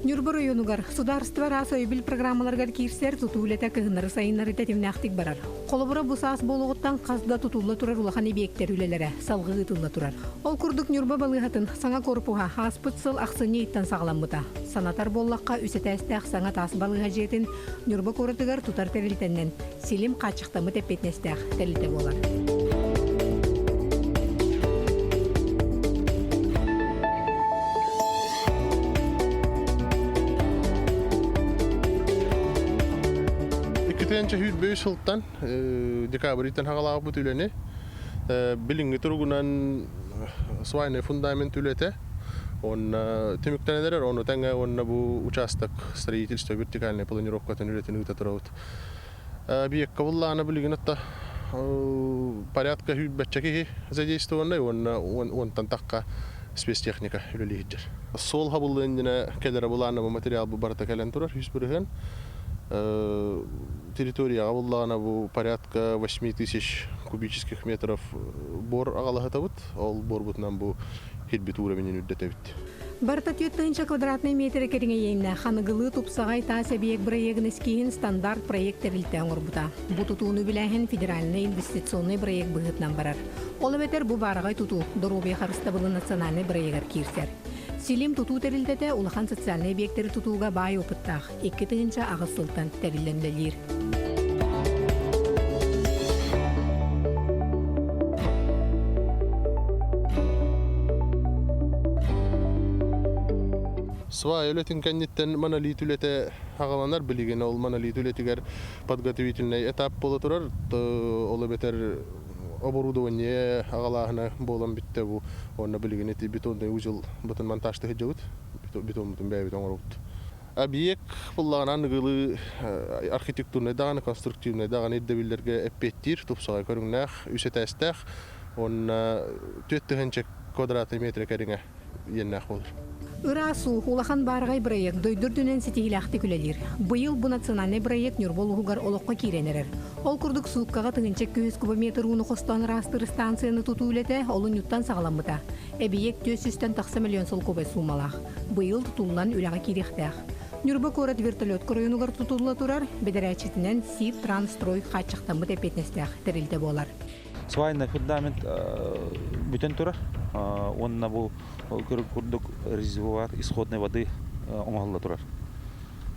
Ньурба оройуонугар судаарыстыба араас өйөбүл программаларыгар киирсэр тутуу үлэтэ кыһыннары-сайыннары тэтимнээхтик барар. Холобура, бу саас буолуоҕуттан хас да тутулла турар улахан эбийиэктэр үлэлэрэ салгыы ыытылла турар. Ол курдук Ньурба балыыһатын саҥа корпуһа ааспыт сыл ахсынньы ыйтан саҕаламмыта. Санатар буоллахха, үс этээстээх саҥа таас балыыһа дьиэтин Ньурба куоратыгар тутар тэрилтэннэн Силим хааччахтаммыт эппиэтинэстээх тэрилтэ буолар. Иккитинчи сүүрбэ үс сылтан декабрьтан хаҕалаабыт үлэни билиҥҥи туругунан свайный фундамент үлэтэ уонна түмүктэнэн эрэр, ону тэҥэ уонна бу участок строительства вертикальной планировкатын үлэтин ыыта турабыт. Объекка буллаана билигин атта порядка сүүрбэччэ киһи задействованный уонна уонтан тахха спецтехника үлэлии сылдьар. Суол хабыллыан иннинэ кэлэрэ былааннаммыт материал бу барыта кэлэн турар 100%. Территорияҕа буллаҕына бу порядка 8 тысяч кубических метров бор аҕалаһытабыт. Ол борбутунан бу хирбит уровенин үрдэтэбит. Барыта 4 тыһыынча квадратнай метрэ кэриҥэ иэннээх аныгылыы тупсаҕай таас эбийиэк бырайыагын эскииһин стандарт проект тэрилтэ оҥорбута. Бу тутууну үбүлээһин федеральнай инвестиционнай бырайыак быһыытынан барар. Ол эбэтэр бу баараҕай тутуу доруобуйа харыстабылын национальнай бырайыагар киирсэр. Силим тутуу тэрилтэтэ улахан социальнай эбийиэктэри тутууга баай опыттаах, 2008 сылтан тэриллэн үлэлиир. Свай үлэтин кэнниттэн монолит үлэтэ аҕаланар билигин ол монолит үлэтигэр подготовительный этап буола турар ол эбэтэр оборудование аҕалааһына буолан бүттэ бу уонна билигин ити бетонный узел бытын монтажты сылдьабыт бетоммутун бэйэбит оҥоробут Объект буллаҕына аныгылыы архитектурнай даҕаны, конструктивнай даҕаны ирдэбиллэргэ эппиэттиир, тупсаҕай көрүҥнээх, үс этээстээх уонна 4 тыһыынча квадратный метр кэриҥэ иэннээх буолар. Ыраас уу, улахан баараҕай бырайыак дойду үрдүнэн ситиһиилээхтик үлэлиир. Быйыл бу национальнай бырайыак Ньурба улууһугар олоххо киирэн эрэр. Ол курдук сууккаҕа 1200 кубометр ууну хостоон ыраастыыр станцияны тутуу үлэтэ олунньуттан саҕаламмыта. Эбийиэк 400-тэн тахса миллион солкуобай суумалаах. Быйыл тутуллан үлэҕэ киириэхтээх. Ньурба куорат вертолет оройуонугар тутулла турар, бэдэрээччитинэн Сибтрансстрой хааччахтаммыт эппиэтинэстээх тэрилтэ буолар. Свайный фундамент бүтэн турар. Уонна бу курдук резервуар исходной воды оҥоһулла турар.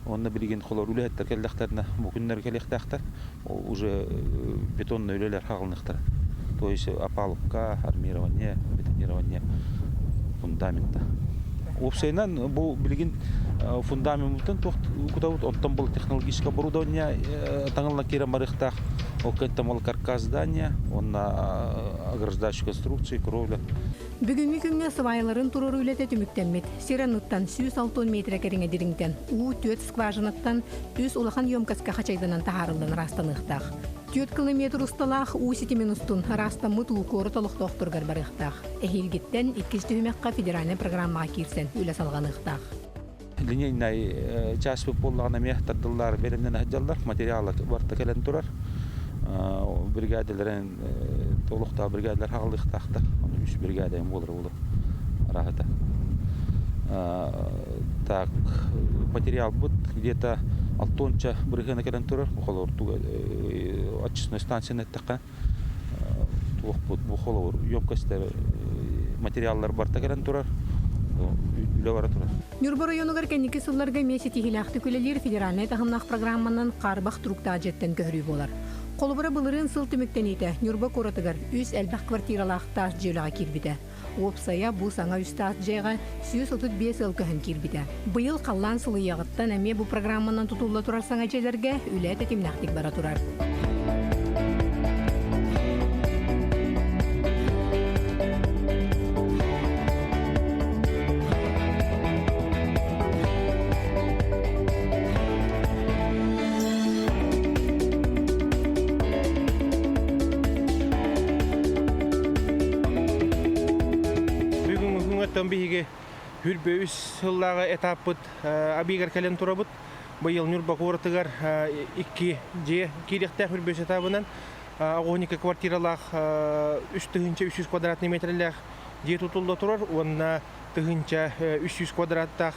Уонна билигин холор үлэһиттэр кэллэхтэринэ, бу күннэр кэлиэхтээхтэр, уже бетонный үлэлэр хаалыныахтара. То есть опалубка, армирование, бетонирование фундамента. Уопсайынан бу билигин фундаментын туох кутабыт, онтон был технологическое оборудование таҥыллан киирэн барыахтаах. Ол кэнниттэн ол каркас здания, уонна ограждающие конструкции, кровля. Бүгүҥҥү күҥҥэ сыбаайаларын туруоруу үлэтэ түмүктэммит. Сир анныттан 160 метрэ кэриҥэ дириҥтэн, уу түөрт скважинаттан үс улахан емкоска хачайданан таһаарыллан ыраастаныахтаах. 4 километр усталаах уу ситимин устун ыраастаммыт уу куорат олохтоохторугар барыахтаах. Эһиилгиттэн иккис түһүмэххэ федеральнай программаҕа киирсэн үлэ салҕаныахтаах. Линейнай чааспыт буоллаҕына эмиэ тардыллаары бэлэмнэнэ сылдьаллар, материала барыта кэлэн турар. Бригадаларын олохтоох бригадалар хаалыахтаахтар. Ону үс бригада буолар буолуо арааһата. Так, материалбыт где-то алтонча бырыһыана кэлэн турар. Бу холобур очистной станцияны эттэххэ туохпут бу холобур емкостер материаллар барыта кэлэн турар. Үлэ бара турар. Ньурба оройуонугар кэнники сылларга эмиэ ситиһиилээхтик үлэлиир федеральнай таһымнаах программанан хаарбах туруктаах дьиэттэн көһөрүү буолар. Холобура, былырыын сыл түмүктэниитэ Ньурба куоратыгар үс элбэх квартиралаах таас дьиэ үлэҕэ киирбитэ. Уопсайа бу саҥа үс таас дьиэҕэ 135 ыал көһөн киирбитэ. Быйыл халлаан сылыйыаҕыттан эмиэ бу программанан тутулла турар саҥа дьиэлэргэ үлэ тэтимнээхтик бара турар. Бүгүҥҥү күҥҥэттэн биһиги хүрбэ үс сыллааҕы этаппыт абиигэр кэлэн турабыт. Быйыл Ньурба куоратыгар икки дьиэ киириэхтээх хүрбэ үс этабынан оҕуһуника квартиралаах 3300 квадратный метрлээх дьиэ тутулла турар уонна 1300 квадраттаах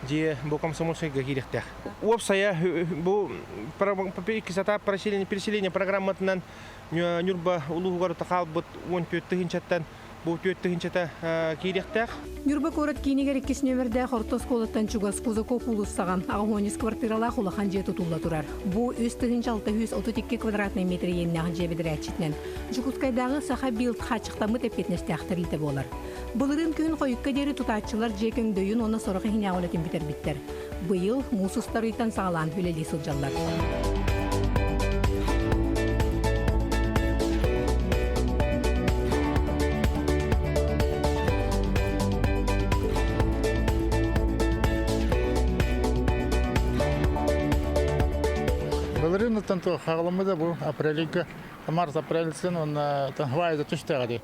дьиэ бу Комсомольскайга киириэхтээх. Уопсайа бу иккис этап переселение программатынан Ньурба улууһугар хаалбыт 14 тыһыынчаттан бу 4 тыһыынчата киириэхтээх. Ньурба куорат киинигэр иккис нүөмэрдээх орто оскуолаттан чугас Кузаков уулуссаҕа аҕыс квартиралаах улахан дьиэ тутулла турар. Бу 3632 квадратнай метр иэннээх дьиэ бэдэрээтчитинэн Дьокуускайдааҕы Саха Билд хааччахтаммыт эппиэтинэстээх тэрилтэ буолар. Былырыын күһүн хойукка диэри тутааччылар дьиэ көҥдөйүн уонна сорох иһинээҕи үлэтин бүтэрбиттэр. Быйыл муус устар ыйтан саҕалаан үлэлии сылдьаллар. Былырыын оттон хаҕаламмыта бу апрельга март апрельтэн уонна хвайда түстээҕэ дии.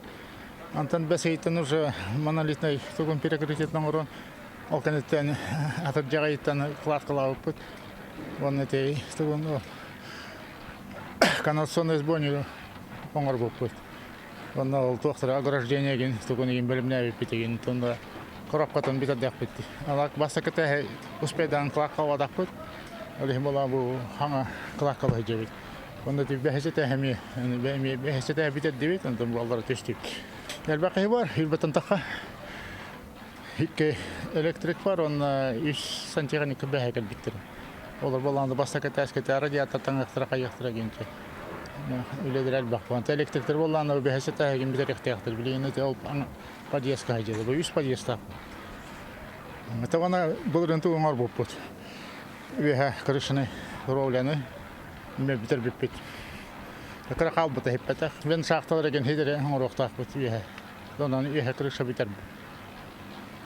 Онтон бэс ыйтан уже монолитнай тугун перекрытиетин оҥорон ол кэнниттэн атырдьах ыйыттан кладкалаабыппыт. Уонна ити тугун каналационный сборник оҥорбуппут. Уонна ол туохтара ограждение гин тугун игин бэлэмнээбиппит игин тонда коробкатын бүтэрдэхпит. Алак бастакы тэһэ успейдаан кладкалаабатахпыт. Ол иһин буолан бу хаҥа кладкалаһы дьэбит. Онно бэһэсэтэ эмиэ бэһэсэтэ бүтэрдибит, онтон буоллара түстүк. Элбэх киһи бар, үрбэтэн тахха. Икки электрик бар, онно үс сантехник бэһэ кэлбиттэр. Олор болаанды бастакы этээскэ радиатор таҥыахтара хайыахтара гинче. Үлэлэр элбэх буолан. Электриктер боллааны бэһэсэтэ гин бүтэрихтээхтэр. Билигин ити ол подъездка хайдьылы. Бу үс подъезда. Табана былырын тугун оҥорбуппут. Үөһэ крышаны, кровляны бүтэрбиппит. Кыра хаалбыта иһиппэтэх. Мен шахталар еген хидере оҥоруохтаахпыт үөһэ. Онон үөһэ крыша бүтэрбит.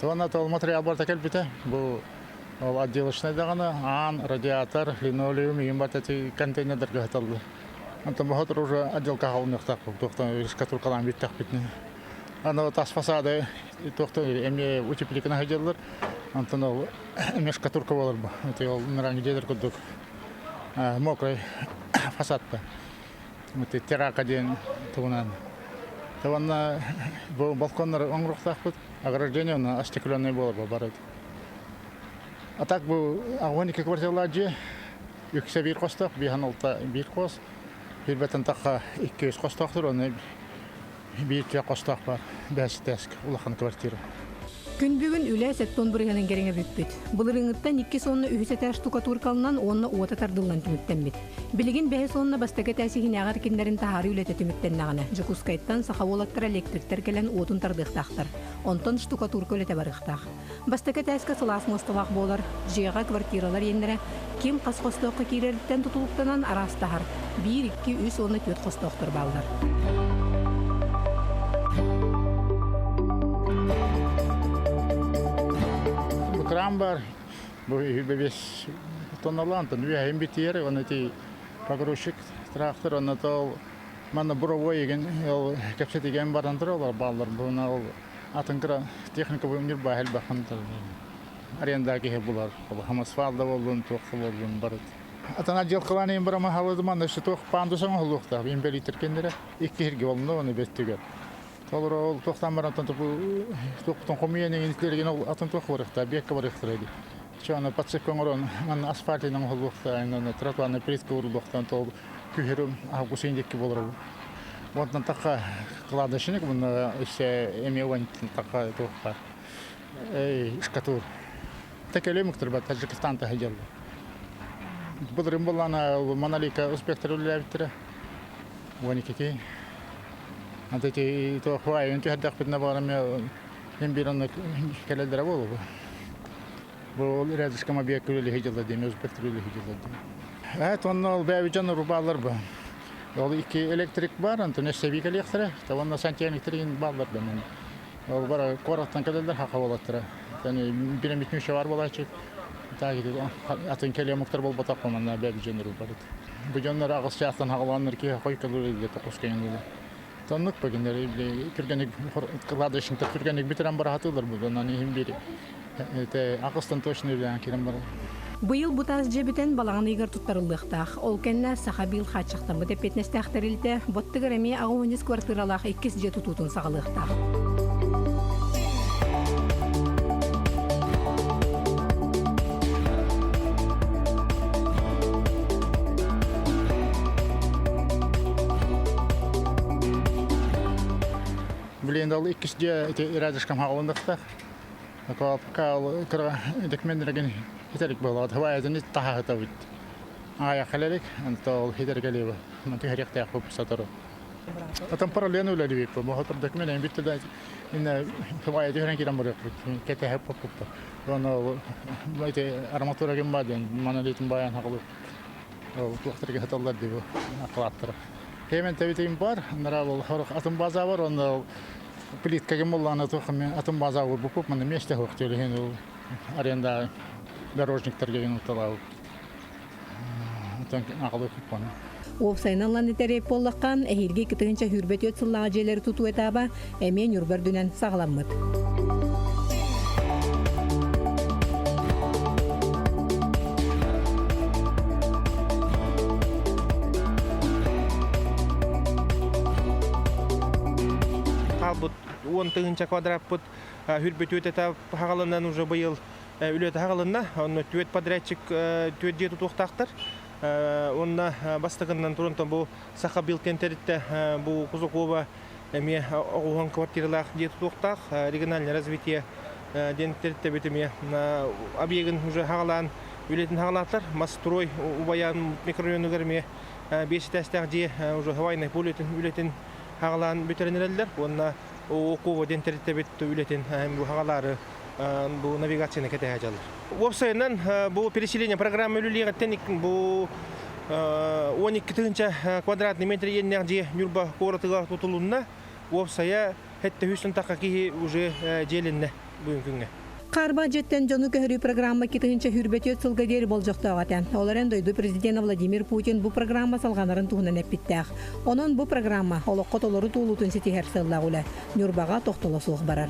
Туона тол материал барта кэлбитэ. Бу ол отделочнай даҕаны аан, радиатор, линолеум иин барта контейнердарга сыталлар. Онтон бохотор уже отделка хаалыныахтаахпыт. Туохтан шкатулкалаан бүттэхпитинэ. Аны тас фасады туохтан эмиэ утепликына сылдьаллар. Онтон ол эмиэ шкатулка буолар бу. Ол нырааҥы дьиэлэр курдук мокрый фасадта. Террака диэн тугунан. Уонна бу балконнары оҥоруохтаахпыт. Ограждение онно остекленный буолар барыт. А так бу 12 квартиралаах дьиэ үксэ биир хостоох, биһан алта биир хос, бирбэтин тахха 200 хостоохтур, оны биир түөх хостоох бар, бэс теск улахан квартира. Күн бүгүн үлэ сеттон бырыһыанын кэриҥэ бүппүт. Былырыыҥҥыттан иккис уонна үһүс этаж штукатуркаланан уонна уота тардыллан түмүктэммит. Билигин бэһис уонна бастакы этээс иһинээҕи эркиннэрин таһаарыы үлэтэ түмүктэннэҕинэ, Дьокуускайтан саха уолаттара электриктэр кэлэн уотун тардыахтаахтар. Онтон штукатурка үлэтэ барыахтаах. Бастакы этээскэ сылаас муосталаах буолар. Дьиэҕэ квартиралар иэннэрэ ким хас хостооххо киирэриттэн тутулуктанан араастаһар. Биир, икки, үс уонна түөрт хостоохтор бааллар. Бу кран бар, бу бес тонналаан, үөһэйин битиэр, оны ти погрузчик трактор, оны тол манна буровой еген ол кэпсэтиген баран туралар бааллар. Буна ол атын кыра техника бу баһел бахан аренда киһи булар. Хамасфал да боллун, туох боллун барыт. Атын отделкалаан иин барама халыдыман өссө туох пандус оҥоһуллуохтаах инбэлииттэр кэннэрэ икки сиргэ болно оны бэттүгэр. Толору ол туохтан баран туохтан хомуйан иҥинилэригин ол атын туох барыахтаах, биэккэ барыахтара дии. Чону подсыпка оҥорон манна асфальтынан оҥоһуллуохтаах, онно тротуарный плитка ууруллуохтаах, ол күһүрүм август индикки болор. Онтон таха кладочник мунна өссө эмиэ уонтан таха туохха шкатур. Текеле муктар Таджикистан таһыдьаллар. Былырын буллана Монолика успехтар үлэлээбиттэрэ. 12 Ante ти то хуайын түһэрдэхпитинэ баарам мен бир онно кэлэллэрэ буолуо. Бу рядышком объект үлэлиһи дьылла диэн, узбектар үлэлиһи дьылла диэн. Эт онно ол бэйбитен урбаалар бу. Ол икки электрик бар, онтон өссө кэлиэхтэрэ. Онно сантехниктер бааллар да Ол бар куораттан кэлэллэр хаха буолаттара. Биремит мүшө бар буолааччы. Атын кэлиэ омуктар буолбатах манна бэби дьоннор барыт. Бу дьоннор аҕыс чаастан хаҕалааннар киһи хой кэлэр тоқус кэҥэлэр. Тоннук бөгүннэр түргэнник кладочниктар түргэнник бүтэрэн барахатылар бу онон иһин бири аҕыстан точно үлээн кирэн барар. Быйыл бу таас дьиэ бүтэн балаҕан ыйыгар туттарыллыахтаах. Ол кэннэ Саха Биил хааччахтаммыт эппиэтинэстээх тэрилтэ Боттугар эмиэ 83 квартиралаах иккис дьиэ тутуутун саҕалыахтаах. Билигин ол иккис дьиэ ити рядышком хаалындахтаах. Пока кыра документтаргын хитерик буолаат, хаваятын таһаһытабыт. Аая халерик, онто ол хитерик элеба. Манты херектээх сотору. Атан параллельно үлэлибит. Бу документ бүттэ да инне хавая түһэрэн кирен барыахпыт. Кэтэһэ поппуппа. Оны ити арматура ким бар диэн монолитин баян хагылы. Ол туохтарга хаталлар дии бу акылааттара. Хемен тэбитим бар, нара ол хорох атын база бар, оны плитка ким боллаана туох атын база бар бупуп, маны месте хоох төлөһен ол аренда дорожниктарга ген уталау. Отон агылы куппаны. Уопсайынан ылан этэр буоллахха, эһиилги 2024 сыллааҕы дьиэлэри тутуу этаба эмиэ Ньурба үрдүнэн саҕаламмыт. Хаалбыт 10 тыһыынча квадраппыт хүрбүтүөт этап хаҕаланан уже быйыл үлэтэ хаҕалынна. Онно түөт подрядчик түөт дьиэ тутуохтаахтар. Онно бастакыннан турунтан бу Саха Билтен тэрилтэ бу Кузакова эмиэ оҕуһан квартиралаах дьиэ тутуохтаах. Региональное развитие диэн тэрилтэбит эмиэ объегын уже хаҕалаан үлэтин хаҕалаатылар. Масстрой Убайаан микрорайонугар эмиэ биэс этээстээх дьиэ уже Хавайный поле үлэтин хаҕалаан бүтэрэн эрэллэр. Уонна Окова диэн тэрилтэбит үлэтин бу хаҕалаары бу навигацияны кэтэһэ дьаллар. Уопсайынан бу переселение программа үлэлиэҕиттэн бу 12 тыһыынча квадратный метр иэннээх дьиэ Ньурба куоратыгар тутулунна. Уопсайа хетте үс тахха киһи уже дьиэлэннэ бүгүн күҥҥэ. Хаарба дьиэттэн дьону көһөрүү программа 2024 сылга диэри болдьохтоох этэ. Ол эрэн дойду президента Владимир Путин бу программа салҕанарын туһунан эппиттээх. Онон бу программа олоххо толору туолуутун ситиһэр сыаллаах үлэ Ньурбаҕа тохтоло суох барар.